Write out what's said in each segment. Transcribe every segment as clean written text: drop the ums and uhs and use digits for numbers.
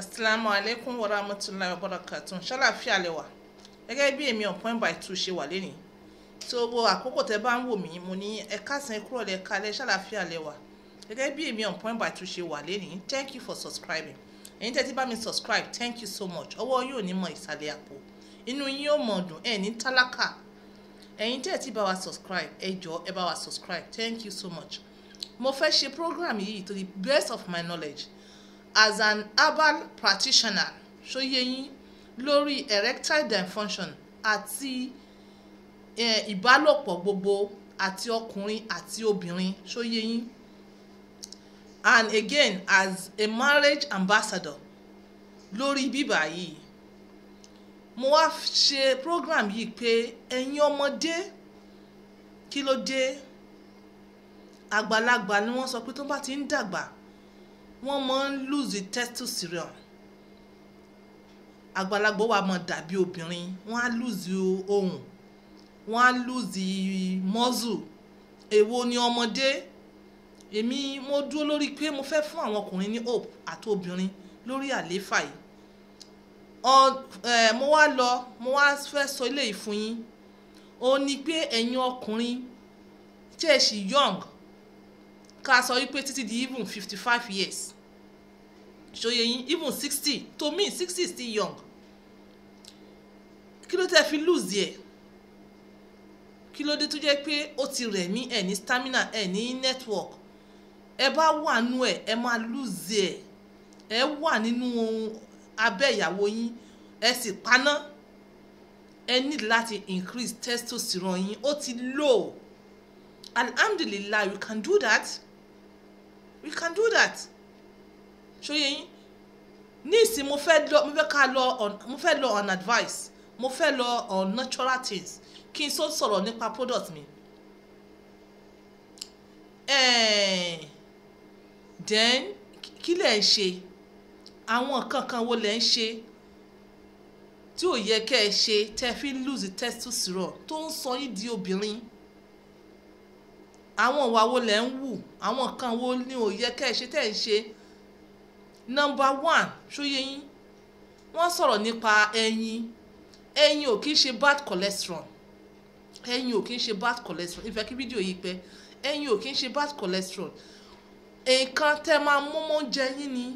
Asalaamu alaikum wa rahmatulahi wa barakatuh. Ṣàlàáfíà lẹ wà? Gẹ́gẹ́ bí èmi On Point by Two ṣe wà lénìí, tí owó àkókò tẹ bá ń wò mí, mo ní ẹ káàsán, ẹ kúrọ̀lẹ́, ẹ káalẹ́. Ṣàlàáfíà lẹ wà? Gẹ́gẹ́ bí èmi On Point by Two ṣe wà lénìí, thank you for subscribing. Ẹ̀yin tẹ́ ti bá mi subscribe, thank you so much. Ọwọ́ yóò ní mọ ìsàlẹ̀ àpò, inú yín yóò mọ̀ dùn, ẹ̀ ní tálákà. Ẹ̀yin tẹ́ ti bá wa subscribe, ẹ jọ̀ọ́, ẹ bá wa subscribe. Thank you so much. Mo fẹ́ ṣe program yìí to the best of my knowledge as an herbal practitioner, ṣó yé yín? Lórí erectile dysfunction àti ìbálòpọ̀ gbogbo, àti ọkùnrin àti obìnrin, ṣó yé yín? And again, as a marriage ambassador lórí bíbà yìí, mo wá ṣe program yìí pé ẹ̀yin ọmọdé, kí ló dé? Àgbàlagbà ni wọ́n sọ pé tó bá ti ń dàgbà, wọ́n máa ń lose testosterone. Àgbàlagbà wa máa dàbí obìnrin, wọ́n á lose ohùn, wọ́n á lose muscle. Èwo ni ọmọdé? Èmi mo dúró lórí pé mo fẹ́ fún àwọn ọkùnrin ní hope àti obìnrin lórí àlééfà yìí. Mo wá lọ, mo wá fẹ́ sọ eléyìí fún yín. Ó ní pé ẹ̀yin ọkùnrin tí ẹ ṣì young, ká sọ wípé títí di even 55 years, ṣó yé yín? Even 60, to me 60 is still young. Kí ló tẹ́ fi lose ẹ̀? Kí ló dé tó jẹ́ pé ó ti rẹ̀ mí, ẹ̀ ní stamina, ẹ̀ ní network? Ẹ bá wà nú ẹ̀, ẹ máa lose ẹ̀. Ẹ wà nínú abẹ́ ìyàwó yín, ẹ sì paná. Ẹ need láti increase testosterone yín, ó ti low. Alhamdulillah, we can do that, we can do that. Ṣó yé yín? Ní ìsìn, mo fẹ́ lọ, mo fẹ́ ká lọ on, mo fẹ́ lọ on advice, mo fẹ́ lọ on natural things kí n sọ̀rọ̀ nípa product mi. Then kí lẹ̀ ń ṣe? Àwọn nǹkan kan wo lẹ̀ ń ṣe tí ò yẹ kẹ́ ẹ ṣe tẹ́ fi ń lose testosterone tó ń sọ yín di obìnrin? Àwọn ìwà wo lẹ̀ ń wù? Àwọn nǹkan wo ni ò yẹ kẹ́ ẹ ṣe tẹ́ ẹ ń ṣe? Number one, ṣó yé yín? Wọ́n sọ̀rọ̀ nípa ẹyin. Ẹyin ò kí ń ṣe bad cholesterol. Ẹyin ò kí ń ṣe bad cholesterol. Ìfẹ́ kí fídíò yìí pẹ́. Ẹyin ò kí ń ṣe bad cholesterol. Nǹkan tẹ́ máa mú mọ́ oúnjẹ yín ni.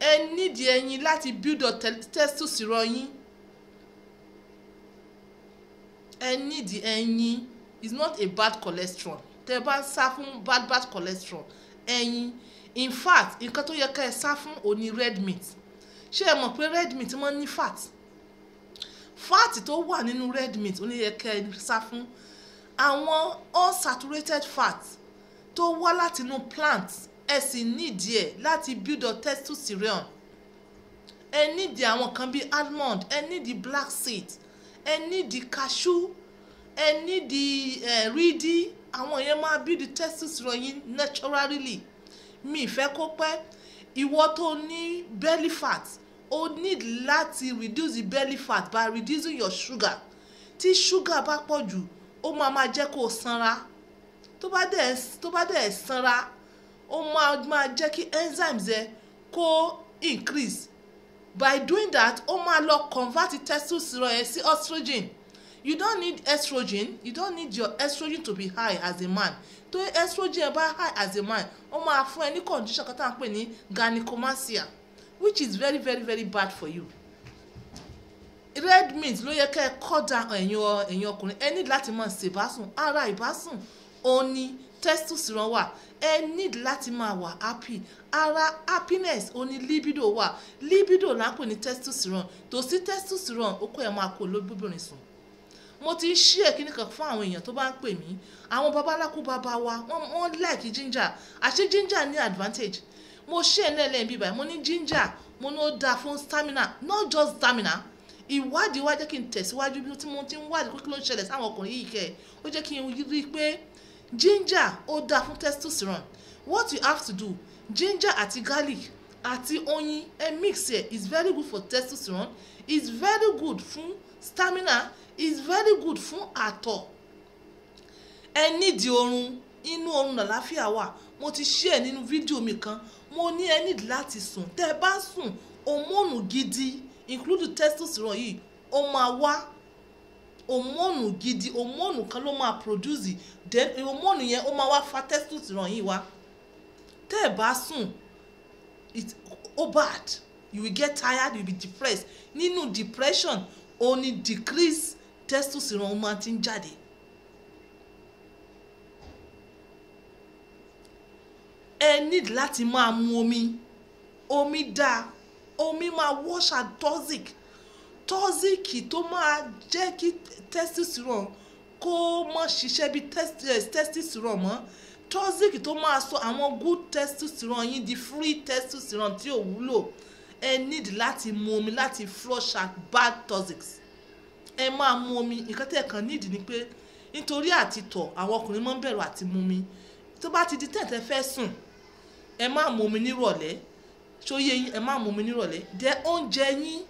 Ẹ nídìí ẹyin láti build up testosterone yín. Ẹ nídìí ẹyin is not a bad cholesterol. Tẹ́ bá ń sá fún bad bad cholesterol, ẹyin. In fact, nǹkan tó yẹ ká ẹ sá fún òní red meat. Ṣé ẹ mọ̀ pé red meat máa ń ní fat? Fat tó wà nínú red meat ó ní yẹ ká ẹ sá fún. Àwọn unsaturated fat tó wá láti inú plant, ẹ sì nídìí ẹ̀ láti build up testosterone. Ẹ nídìí àwọn kan bíi almond, ẹ nídìí black seed, ẹ nídìí cashew, ẹ nídìí rídí. Àwọn yẹn máa build testosterone yín naturally. Mi ì fẹ́ kó pẹ́. Ìwọ tó ní belly fat, o need láti reduce the belly fat by reducing your sugar. Tí sugar bá pọ̀ jù, ó máa máa jẹ́ kó o sanra. Tó bá dẹ̀ sanra, ó máa máa jẹ́ kí enzymes ẹ kó increase. By doing that, ó máa lọ convert testosterone ẹ sí estrogen. You don't need estrogen. You don't need your estrogen to be high as a man. Tó estrogen ẹ bá high as a man, ó máa fún ẹ ní condition kan tá à ń pè ní gynecomastia, which is very, very, very bad for you. Red meat ló yẹ kẹ́ ẹ cut down. Ẹ̀yin ọkùnrin, ẹ need láti máa ṣe ìbásùn. Ara ìbásùn òun ni testosterone wà. Ẹ need láti máa wà happy. Ara happiness òun ni libido wà. Libido là ń pè ní testosterone. Tó sí testosterone, okó ẹ̀ máa kó lóbìnrin sùn. Mo ti ń ṣí ẹ̀ kíní kan fún àwọn èèyàn tó bá ń pè mí. Àwọn babaláku bàbá wa, wọ́n like ginger. Àṣé ginger ní advantage? Mo ṣí ẹ̀ náà lẹ́yìn bíbáyìí. Mo ní ginger, mo ní ó dáa fún stamina. Not just stamina, ìwádìí wá jẹ́ kí n tẹ̀síwájú bí tí mo ti ń wádìí pé kí ló ń ṣẹlẹ̀ sáwọn ọkùnrin yìí kẹ́. Ó jẹ́ kí n rí i pé ginger ó dáa fún testosterone. What you have to do, ginger àti garlic àti oyin, ẹ mix ẹ, is very good for testosterone, is very good fún stamina, is very good fún àtọ̀. Ẹ nídìí oorun. Inú oorun làlàáfíà wà. Mo ti share nínú fídíò mi kan. Mo ní Mo ní ẹ need láti sùn. Tẹ́ ẹ bá sùn, hormone gidi, include testosterone yìí, ó máa wá. Hormone gidi, hormone kan ló máa produce, then hormone yẹn ó máa wá fa testosterone yìí wá. Tẹ́ ẹ bá sùn, it ó bad. You will get tired, you will be depressed. Nínú depression, ó ní decrease testosterone máa ti ń jáde. Ẹ need láti máa mu omi. Omi dáa. Omi máa wash out toxic. Toxic tó máa jẹ́ kí testosterone kó má ṣiṣẹ́ bí testosterone mọ́. Toxic tó máa sọ àwọn good testosterone yín di free testosterone tí ò wúlò. Ẹ need láti mu omi láti flush out bad toxics. Ẹ máa mu omi. Nǹkan tí ẹ kàn need ni pé nítorí àti tọ̀, àwọn ọkùnrin máa ń bẹ̀rù àti mu omi. Tó bá ti di tẹ̀tẹ̀ fẹ́ sùn, ẹ má mu omi nírọ̀lẹ́. Ṣó yé yín? Ẹ má mu omi nírọ̀lẹ́. Dẹ oúnjẹ yín,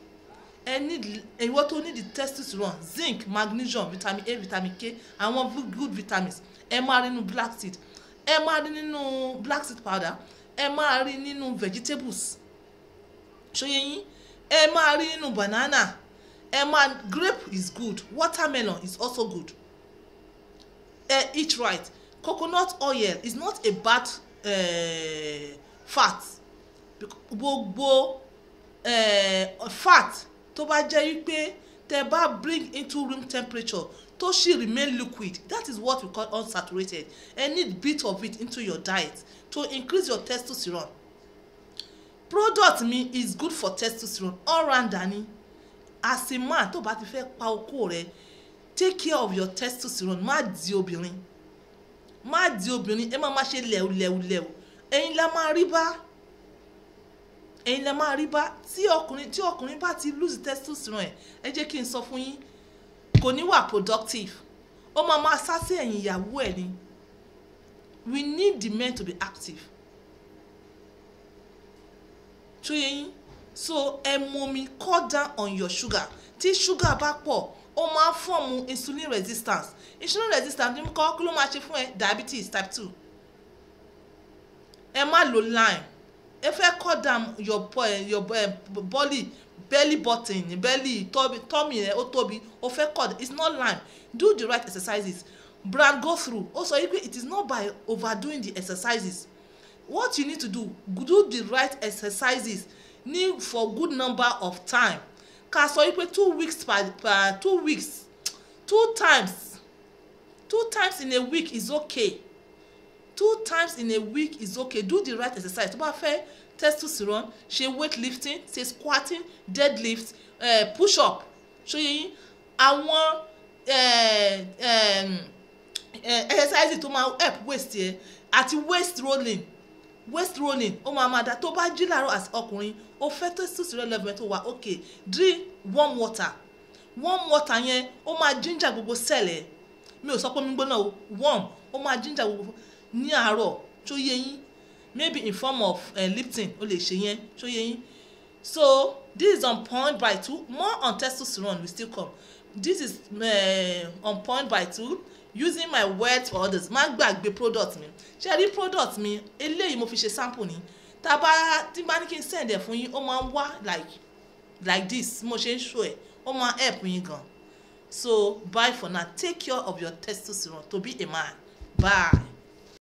ẹ need, ìwọ tó need testosterone, zinc, magnesium, vitamin A, vitamin K, àwọn good vitamins, ẹ máa rí nínú black seed, ẹ máa rí nínú black seed powder, ẹ máa rí nínú vegetables. Ṣó yé yín? Ẹ máa rí nínú banana. Ẹ máa, grape is good, watermelon is also good. Ẹ eat right. Coconut oil is not a bad fat. Gbogbo fat tó bá jẹ́ wípé tẹ́ bá bring into room temperature tó ṣì remain liquid, that is what we call unsaturated. Ẹ need bit of it into your diet to increase your testosterone. Product mi is good for testosterone, all rounder ni. As a man, tó bá ti fẹ́ pa okó rẹ, take care of your testosterone. Má di obìnrin, má di obìnrin. Ẹ má má ṣe lẹ̀wù lẹ̀wù lẹ̀wù. Ẹ̀yin la máa rí bá, ẹ̀yin la máa rí bá. Tí ọkùnrin bá ti lose testosterone ẹ̀, ẹ jẹ́ kí n sọ fún yín, kò ní wà productive. Ó máa máa sá sí ẹ̀yìn ìyàwó ẹ̀ ni. We need the men to be active. Ṣó yé yín? So ẹ mu omi, cut down on your sugar. Tí sugar bá pọ̀, ó máa ń form insulin resistance. Insulin resistance ní kọ́, kí ló máa ṣe fún ẹ? Diabetes type 2. Ẹ má lo lime. Ẹ fẹ́ cut down your body, belly button, belly tóbi, tummy rẹ ó tóbi, ó fẹ́ cut, it's not lime. Do the right exercises. Brand go through, ó sọ yìí pé it is not by overdoing the exercises. What you need to do, do the right exercises ní for good number of time. Ká sọ yìí pé 2 weeks per 2 weeks, two times, two times in a week is okay. Two times in a week is okay. Do the right exercise. Tó bá fẹ́ testosterone, ṣe weight lifting, ṣe squatting, deadlift, push up. Ṣó yé yín? Àwọn exercise tó máa help waist yẹ àti waist rolling, waist rolling, ó máa máa da. Tó bá jí láàárọ̀, as ọkùnrin, ó fẹ́ testosterone level tó wà okay, drink warm water. Warm water yẹn, ó máa ginger gbogbo cell ẹ̀. Mi ò sọ pé omi gbóná o, warm. Ó máa ginger gbogbo ní àárọ̀. Ṣó yé yín? Maybe in form of Lipton, ó lè ṣe yẹn. Ṣó yé yín? So this is On Point by Two. More on testosterone will still come. This is On Point by Two, using my words for others. Má gbàgbé product mi. Ṣe rí product mi eléyìí? Mo fi ṣe sample ni. Tá a bá tí bá ní kí n send ẹ̀ fún yín, ó máa ń wá like this. Mo ṣe ń show ẹ̀, ó máa help yín gan. So bye for now. Take care of your testosterone to be a man. Bye.